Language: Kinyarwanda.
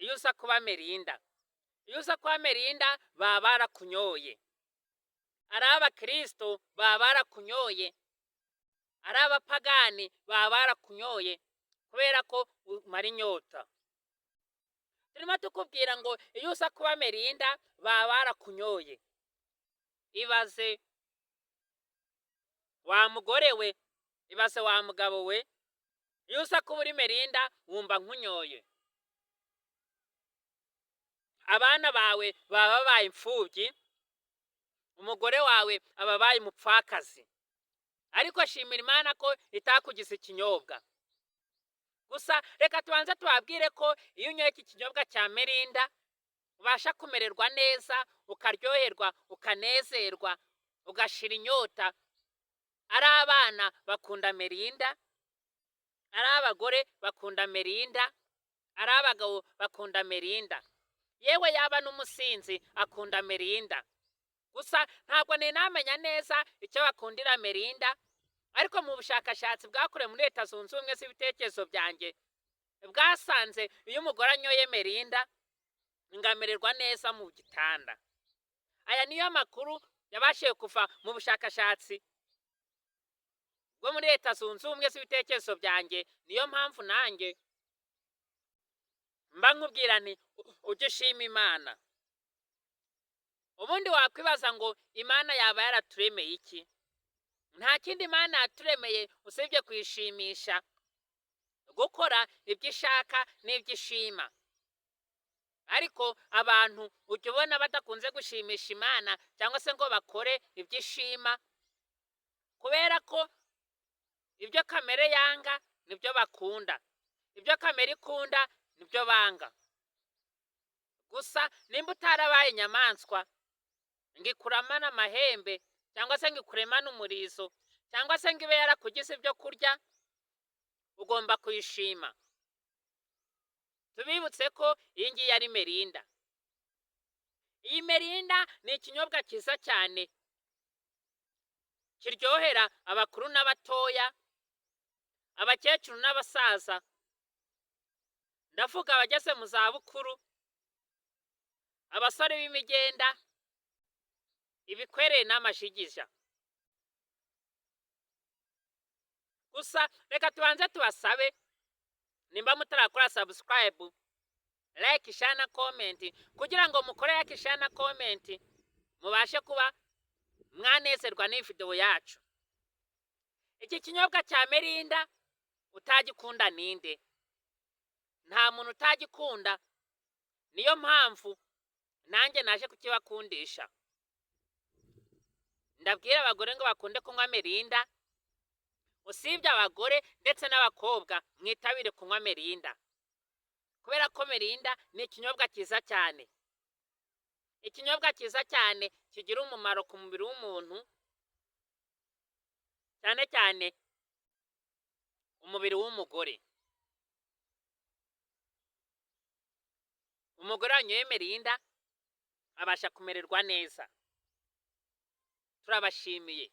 Iyo uza kuba Merinda, iyo uza kuba Merinda baba barakunyoye. Ari abakristo baba barakunyoye, ari abapagani baba barakunyoye, kubera ko umara inyota. Turimo tukubwira ngo iyo uza kuba Merinda baba barakunyoye. Ibaze wa mugore we, ibaze wa mugabo we, iyo uza kuba uri Merinda wumva nkunyoye. Abana bawe baba babaye imfubyi, umugore wawe aba abaye umupfakazi. Ariko shimira Imana ko itakugize ikinyobwa. Gusa reka tubanze tubabwire ko iyo unyoye iki kinyobwa cya Merinda ubasha kumererwa neza, ukaryoherwa, ukanezerwa, ugashira inyota. Ari abana bakunda Merinda, ari abagore bakunda Merinda, ari abagabo bakunda Merinda, yewe yaba n'umusinzi akunda Merinda. Gusa ntabwo ninamenya neza icyo bakundira Merinda, ariko mu bushakashatsi bwakorewe muri Leta Zunze Ubumwe z'Ibitekerezo byanjye bwasanze iyo umugore anyoye Merinda ngamererwa neza mu gitanda. Aya niyo makuru yabashije kuva mu bushakashatsi bwo muri Leta Zunze Ubumwe z'Ibitekerezo byanjye. Niyo mpamvu nanjye mba nkubwira nti ujye ushima Imana. Ubundi wakwibaza ngo Imana yaba yaraturemeye iki? Nta kindi Imana yaturemeye usibye kuyishimisha, gukora ibyo ishaka n'ibyo ishima. Ariko abantu ujya ubona badakunze gushimisha Imana cyangwa se ngo bakore ibyo ishima, kubera ko ibyo kamere yanga nibyo bakunda, ibyo kamere ikunda nibyo banga. Gusa nimba utarabaye inyamaswa ngo ikuramane amahembe, cyangwa se ngo ikuremane umurizo, cyangwa se ngo ibe yarakugize ibyo kurya, ugomba kuyishima. Tubibutse ko iyi ngiyi ari Merinda. Iyi Merinda ni ikinyobwa cyiza cyane kiryohera abakuru n'abatoya, abakecuru n'abasaza, ndavuga abageze mu zabukuru, abasore b'imigenda, ibikwerere n'amajigija. Gusa reka tubanze tubasabe, nimba mutarakora subscribe, like, share na comment, kugira ngo mukore like, share na comment mubashe kuba mwanezerwa n'iyi video yacu. Iki kinyobwa cya Merinda utagikunda ninde? Nta muntu utagikunda, niyo mpamvu nanjye naje kukibakundisha. Ndabwira abagore ngo bakunde kunywa Merinda, usibye abagore ndetse n'abakobwa mwitabire kunywa Merinda, kubera ko Merinda ni ikinyobwa cyiza cyane. Ikinyobwa cyiza cyane kigira umumaro ku mubiri w'umuntu, cyane cyane umubiri w'umugore. Umugore wanyoye Merinda abasha kumererwa neza. Turabashimiye.